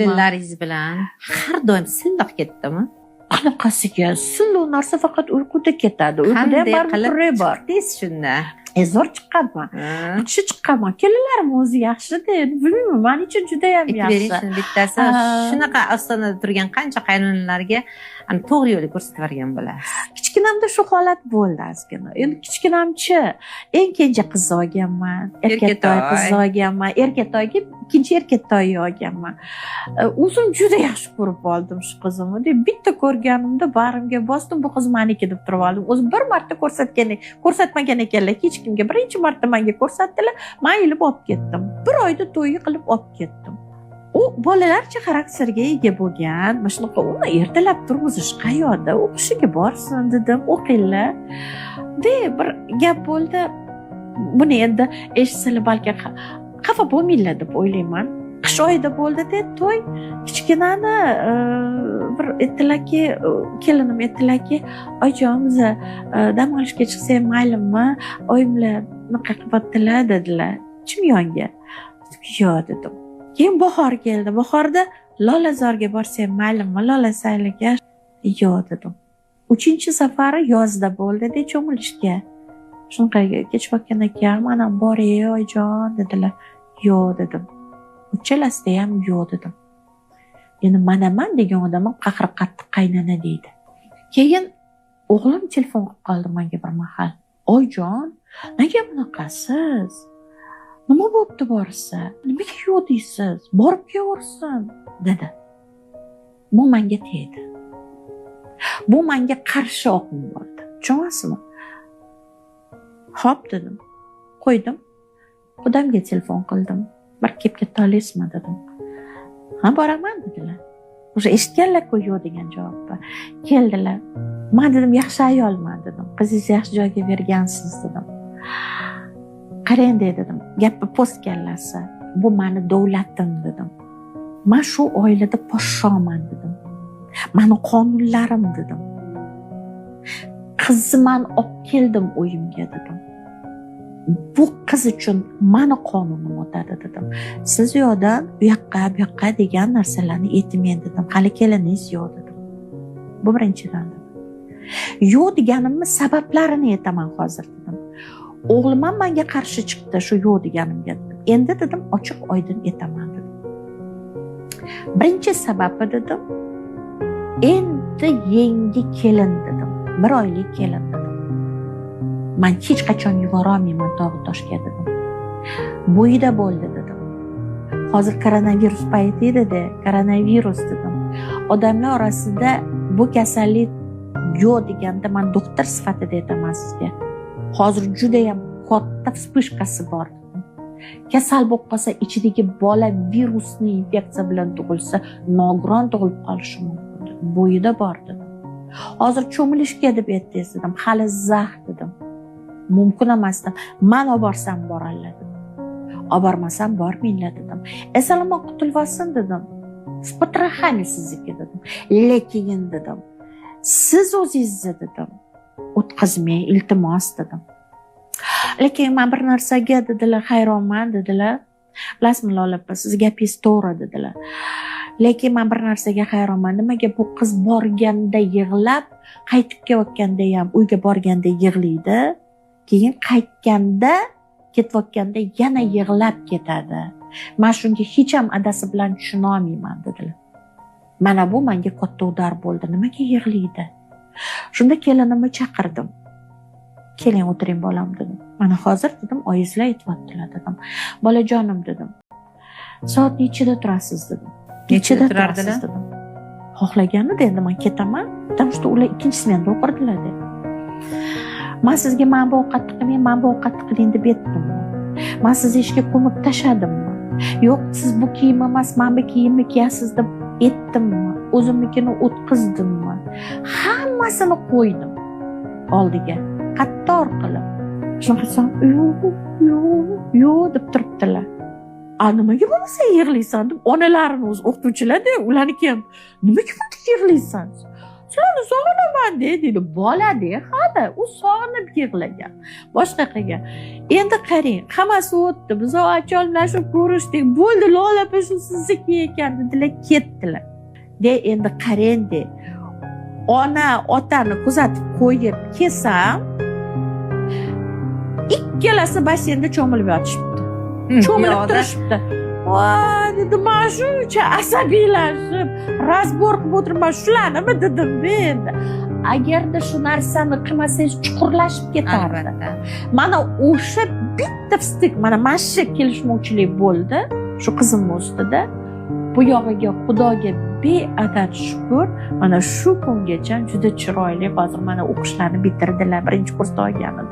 Kelinlaringiz bilan har doim silliq ketdimi? Qanaqasiga silliq narsa faqat uyquda ketadi. Uyquda ham Qanday baribir qilib purre bor. chiqdingiz shunda? Zo'r chiqqanman. Ha? Yaxshi chiqqanman. Kelinlarim o'zi yaxshida, endi bilmayman, man uchun judayam Aytib bering yaxshi. shuni bittasi. Shunaqa ostonada turgan qancha qaynonalarga ana to'g'ri yo'lni ko'rsatib yuborgan bo'lasiz. Kichkinamda shu holat bo'ldi ozgina. Endi kichkinamchi, eng kenja qizni olganman, erkatoy Erkatoy. qizni olganman, erkatoyga ikkinchi erkatoyni olganman. O'zim juda yaxshi ko'rib oldim shu qizimni. Deb bitta ko'rganimda bag'rimga bosdim, bu qiz maniki deb turib oldim. O'zi bir marta ko'rsatgan, ko'rsatmagan ekanlar hech kimga. Birinchi marta menga ko'rsatdilar, man ilib olib ketdim. Bir oyda to'yi qilib olib ketdim. U bolalarcha xarakterga ega bo'lgan, mana shunaqa, uni ertalab turg'izish qayoqda, o'qishiga borsin dedim, o'qinglar. De bir gap bo'ldi. Buni endi eshitsalar balki xafa bo'lmanglar deb o'ylayman. Qish oyida bo'ldi-da to'y. Kichkinani bir aytdilarki, kelinim aytdilarki, oyijon, biza dam olishga chiqsak maylimi, oyimlar bunaqa qilyaptilar dedilar. Chimyonga. Yo'q dedim. Keyin bahor keldi. Bahorda Lolazorga borsak maylimi, Lola sayliga? Yo'q dedim. Uchinchi safari yozda bo'ldi-da cho'milishga. Shunaqa kechbotgan ekan, mana boray oyijon dedilar. Yo'q dedim. Uchalasida ham yo'q dedim. Endi manaman degan odam ham qahri qattiq qaynona deydi. Keyin o'g'lim telefon qilib qoldi menga bir mahal. Oyijon, nega bunaqasiz? Nima bo'pti borsa? Nimaga yo'q deysiz? Borib kelaversin dedi. Bu menga tegdi. Bu menga qarshi oqim bo'ldi. Tushunyapsizmi? Xo'p dedim. Qo'ydim. Qudamga telefon qildim. Bir kelib keta olasizmi dedim. Ha, boraman dedilar. Уже eshitganlar-ku yo'q degan javobni. Keldilar. Man dedim, yaxshi ayolman dedim. Qizingizni yaxshi joyga bergansiz dedim. Qarang dedim, gapni post kallasi. Bu mani davlatim dedim. Man shu oilada podshoman dedim. Mani qonunlarim dedim. Qizni man olib keldim uyimga dedim. Bu qiz uchun mani qonunim o'tadi dedim. Siz u yoqdan u yoqqa, bu yoqqa degan narsalarni aytmang dedim. Hali keliningiz yo'q dedim. Bu birinchidan dedim. Yo'q deganimni sabablarini aytaman hozir dedim. O'g'lim ham menga qarshi chiqdi shu yo'q deganimga dedim. Endi dedim ochiq oydin aytaman dedim. Birinchi sababi dedim, endi yangi kelin dedim. Bir oylik kelin dedim. Man hech qachon yuborolmayman tog'u toshga dedim. Bo'yida bo'ldi dedim. Hozir koronavirus payti edi-da, koronavirus dedim. Odamlar orasida bu kasallik yo'q deganda man doktor sifatida aytaman sizga. Hozir juda ham katta вспышка si bor dedim. Kasal bo'lib qolsa, ichidagi bola virusli infeksiya bilan tug'ilsa, nogiron tug'ilib qolishi mumkin dedim. Bo'yida bor dedim. Hozir cho'milishga deb aytdingiz dedim. Hali zax dedim. Mumkin emas dedim. Man olib borsam boradilar dedim. Olib bormasam bormanglar dedim. Eson omon qutulib olsin dedim. С потрохами sizniki dedim. Lekin dedim, siz o'zingizni dedim, o'tkazmang, iltimos dedim. Lekin man bir narsaga dedilar, hayronman dedilar. Bilasizmi Lola opa, sizni gapingiz to'g'ri dedilar. Lekin man bir narsaga hayronman. Nimaga bu qiz borganda yig'lab, qaytib kelayotganda ham uyga borganda yig'laydi. Keyin qaytganda, ketayotganda yana yig'lab ketadi. Man shunga hech ham adasi bilan tushuna olmayman dedilar. Mana bu menga katta удар bo'ldi. Nimaga yig'laydi? Shunda kelinimni chaqirdim. Keling o'tiring bolam dedim. Mana hozir dedim, oyingizlar aytyaptilar dedim. Bolajonim dedim. Soat nechida turasiz dedim. Nechida Nechida turardilar? turasiz dedim. Xohlaganida endi man ketaman, потому что ular ikkinchi smenada o'qirdilar dedi. Man sizga mana bu ovqatni qilmang, mana bu ovqatni qiling deb aytdimmi? Man sizni ishga ko'mib tashladimmi? Yo'q, siz bu kiyim emas, mana bu kiyimni kiyasiz deb aytdimmi? O'zimnikini o'tqizdimmi? Hammasini qo'ydim oldiga, qator qilib. Shunaqa desam, yo'q, yo'q, yo'q deb turibdilar. A nimaga bo'lmasa yig'laysan deb onalarini o'zi o'qituvchilarda ularniki ham nimaga bunday yig'laysan? Sizlarni sog'inaman deydi. Bolada hali u sog'inib yig'lagan, boshqa qilgan. Endi qarang, hammasi o'tdi, biz acholmlashib ko'rishdik, bo'ldi, Lola opa shu sizniki ekan dedilar, ketdilar. De endi qarang de, ona otani kuzatib qo'yib kelsam, ikkalasi basseynda cho'milib yotishibdi, cho'milib turishibdi. Voy dedim, man shuncha asabiylashib, разбор qilib o'tiribman shularnimi dedim endi. Agarda shu narsani qilmasangiz, chuqurlashib ketardi. Mana o'sha bitta встык, mana shu kelishmovchilik bo'ldi shu qizimni ustida. Bu yog'iga Xudoga beadad shukur, mana shu kungacha juda chiroyli, hozir mana o'qishlarini bitirdilar, birinchi kursda olgan edim.